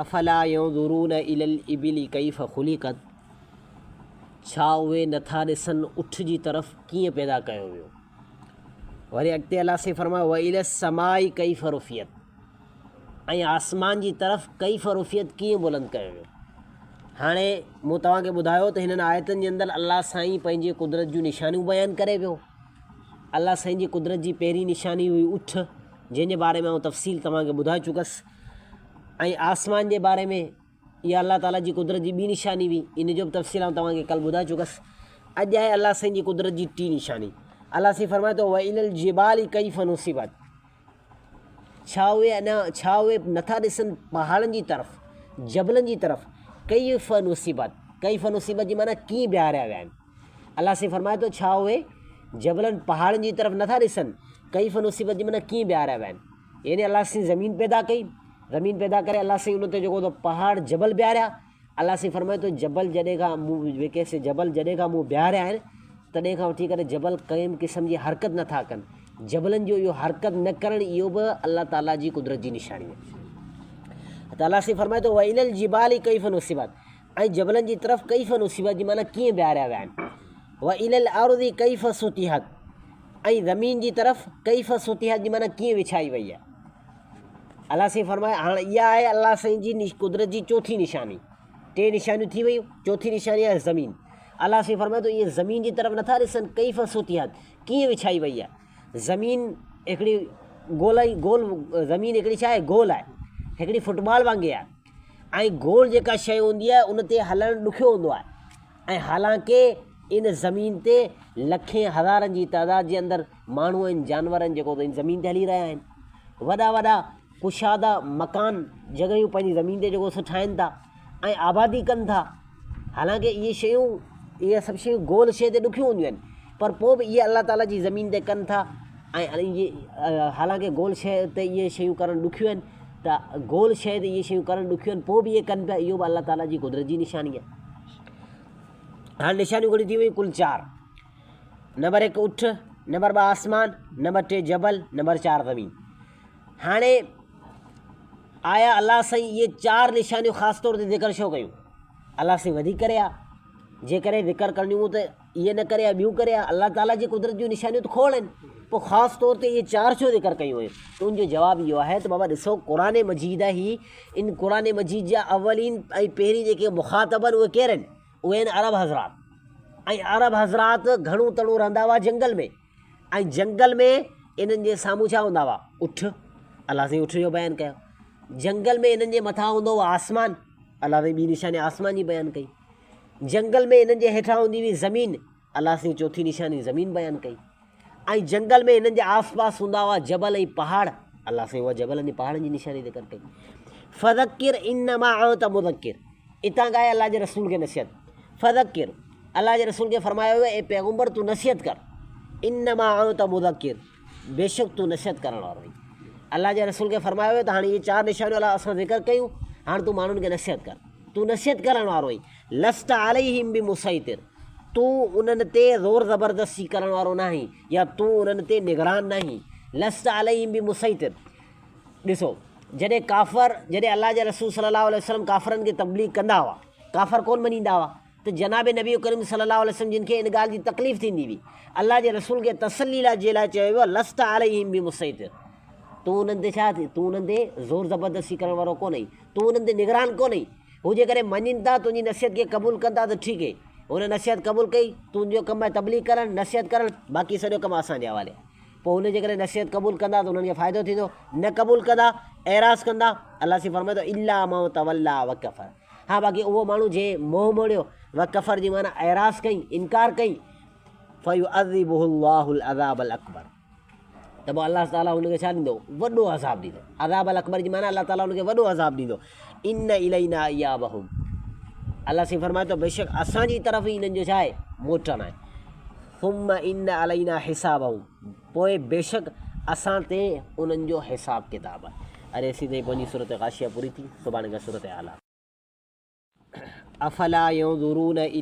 افلا ينظرون الي الابل ڪيف خلقت ڇا اهي نٿا ڏسن اٺ جي طرف ڪيئن پيدا ڪيو ويو. وري اڳتي الله سائين فرمايو والي السماء ڪيف رفعت ۽ آسمان جي طرف ڪيف رفعت ڪيئن بلند ڪيو ويو. هاڻي مون توهان کي ٻڌايو ته هنن آيتن جي اندر الله سائين پنهنجي قدرت جون نشانيون بيان ڪري ويو. الله سائين جي قدرت جي پهرين نشاني هئي اٺ جنهن جي باري ۾ آئون تفصيل توهان کي ٻڌائي چڪس ۽ آسمان جي باري ۾ اها الله تعاليٰ جي قدرت جي ٻي نشاني هئي ان جو به تفصيل آئون توهان کي ڪل ٻڌائي چڪس. اڄ آهي الله سائين جي قدرت جي ٽين نشاني. الله سائين فرمائي ٿو وَإِلَى الْجِبَالِ ڪَيْفَ نُصِبَتْ ڇا اهي اڃا ڇا اهي نٿا ڏسن پهاڙن جي طرف جبلن جي طرف ڪيف نصبت ڪيف نصبت جي معنيٰ ڪيئن بيهاريا ويا آهن. الله سائين فرمائي ٿو ڇا اهي جبلن پهاڙن جي طرف نٿا ڏسن ڪيف نصبت جي معنيٰ ڪيئن بيهاريا ويا آهن. يعني الله سائين زمين پيدا ڪئي زمين پيدا ڪري الله سائين ان تي جيڪو ته پهاڙ جبل بيهاريا. الله سائين فرمائي ٿو جبل جڏهن کان مون جيڪي سي جبل جڏهن کان مون بيهاريا آهن تڏهن کان وٺي ڪري جبل ڪنهن به قسم جي حرڪت نٿا ڪن. جبلن جو اهو حرڪت نه ڪرڻ اهو به الله تعاليٰ جي قدرت جي نشاني آهي. ته الله سائين فرمائي ٿو وَإِلَى الْجِبَالِ ڪَيْفَ نُصِبَتْ ۽ جبلن جي طرف ڪيف نصبت جي معنيٰ ڪيئن بيهاريا ويا آهن. وَإِلَى الْأَرْضِ ڪَيْفَ سُطِحَتْ ۽ زمين جي طرف ڪيف سطحت جي معنيٰ ڪيئن وڇائي وئي آهي. الله سائين فرمايو هاڻ اها آهي الله سائين جي قدرت جي چوٿين نشاني. ٽي نشانيون ٿي ويون، چوٿين نشاني آهي زمين. الله سائين فرمائي ٿو اهي زمين جي طرف نٿا ڏسن ڪيف سطحت ڪيئن وڇائي وئي آهي. زمين هڪڙي گولائي گول زمين هڪڙي ڇا آهي گول آهي هڪڙي فٽبال وانگي آهي ۽ گول جيڪا شيء هوندي آهي ان تي هلڻ ڏکيو هوندو آهي ۽ حالانڪه ان زمين تي لکين هزارن جي تعداد جي اندر ماڻهو آهن جانور آهن جيڪو ان زمين تي هلي رهيا آهن وڏا وڏا ڪشادا مڪان جڳهيون پنهنجي زمين تي جيڪو سو ٺاهين ٿا ۽ آبادي ڪن ٿا حالانڪه اهي شيون اهي سڀ شيون گول شيء تي ڏکيون هونديون آهن پر پوء به اهي الله تعاليٰ جي زمين تي ڪن ٿا ۽ اهي حالانڪه گول شيء تي اهي شيون ڪرڻ ڏکيون آهن ته گول شيء تي اهي شيون ڪرڻ ڏکيون آهن پوء به اهي ڪن پيا اهو به الله تعاليٰ جي قدرت جي نشاني آهي. هاڻي نشانيون گهڻيون ٿي ويون ڪل چار. نمبر هڪ اٺ، نمبر ٻه آسمان، نمبر ٽي جبل، نمبر چار زمين. هاڻي آيا الله سائين اهي چار نشانيون خاص طور تي ذڪر ڇو ڪيون؟ الله سائين وڌيڪ ڪري ها، جيڪڏهن ذڪر ڪرڻيون هيون ته اهي نه ڪري ها ٻيون ڪري ها. الله تعاليٰ جي قدرت جون نشانيون ته کوڙ آهن، پوء خاص طور تي اهي چار ڇو ذڪر ڪيون ويون؟ ته ان جو جواب اهو آهي ته بابا ڏسو قرآن مجيد آهي، ان قرآن مجيد جا اولين ۽ پهرين جيڪي مخاطب آهن اهي ڪير آهن؟ اهي آهن عرب حضرات ۽ عرب حضرات گهڻو تڻو رهندا هئا جنگل ۾ ۽ جنگل ۾ انهن جي سامهون ڇا هوندا هئا؟ اٺ. الله سائين اٺ جو بيان ڪيو. جنگل ۾ انهن جي مٿان هوندو هو آسمان. الله سائين ٻي نشاني آسمان جي بيان ڪئي. جنگل ۾ انهن جي هيٺان هوندي هئي زمين. الله سائين چوٿين نشاني زمين بيان ڪئي. ۽ جنگل ۾ انهن جي آس پاس هوندا هئا جبل ۽ پهاڙ. الله سائين اها جبلن ۽ پهاڙن جي نشاني ذڪر ڪئي. فذڪر انما انت مذڪر. اتان کان آهي الله جي رسول کي نصيحت. فذڪر الله جي رسول کي فرمايو ويو اي پيغمبر تون نصيحت ڪر. انما انت مذڪر بيشڪ تون نصيحت ڪرڻ وارو آهين. الله جي رسول کي فرمايو ويو ته هاڻي اهي چار نشانيون الله اسان ذڪر ڪيون هاڻي تون ماڻهن کي نصيحت ڪر. تون نصيحت ڪرڻ وارو آهين. لست عليهم بمصيطر تون انهن تي زور زبردستي ڪرڻ وارو ناهين يا تون انهن تي نگران ناهين. لست عليهم بمصيطر ڏسو جڏهن ڪافر جڏهن الله جا رسول صلي الله عليه وسلم ڪافرن کي تبليغ ڪندا هئا ڪافر ڪونه مڃيندا هئا ته جناب نبي ڪريم صلي الله عليه وسلم جن کي ان ڳالهه جي تڪليف ٿيندي هئي الله جي رسول کي تسلي لاء جي لاء چيو ويو لست عليهم بمصيطر تون انهن تي ڇا تون انهن تي زور زبردستي ڪرڻ وارو ڪونه آهين تون انهن تي نگران ڪونه آهين هو جيڪڏهن مڃين ٿا تنهنجي نصيحت کي قبول ڪن ٿا ته ٺيڪ آهي هن نصيحت قبول ڪئي تنهنجو ڪم آهي تبليغ ڪرڻ نصيحت ڪرڻ باقي سڄو ڪم اسان جي حوالي آهي پوء هن جيڪڏهن نصيحت قبول ڪندا ته انهن کي فائدو ٿيندو، نه قبول ڪندا، اعراض ڪندا، الله سائين فرمائي ٿو الا من تولي وڪفر ها باقي اهو ماڻهو جنهن منهن موڙيو، وڪفر جي معنيٰ اعراض ڪئي، انڪار ڪئي، فيعذبه الله العذاب الاڪبر ته پوء الله تعالي هن کي ڇا ڏيندو؟ وڏو عذاب ڏيندو. عذاب الاڪبر جي معنيٰ الله تعالي هن کي وڏو عذاب ڏيندو. ان الينا ايابهم الله سائين فرمائي ٿو بيشڪ اسان جي طرف ئي انهن جو ڇا آهي؟ موٽڻ آهي. ثم ان علينا حسابهم پوء بيشڪ اسان تي انهن جو حساب ڪتاب آهي. اري اسين تائين پنهنجي سورت غاشيه پوري ٿي، سڀاڻي کان سورت اعليٰ. افلا ينظرون الي.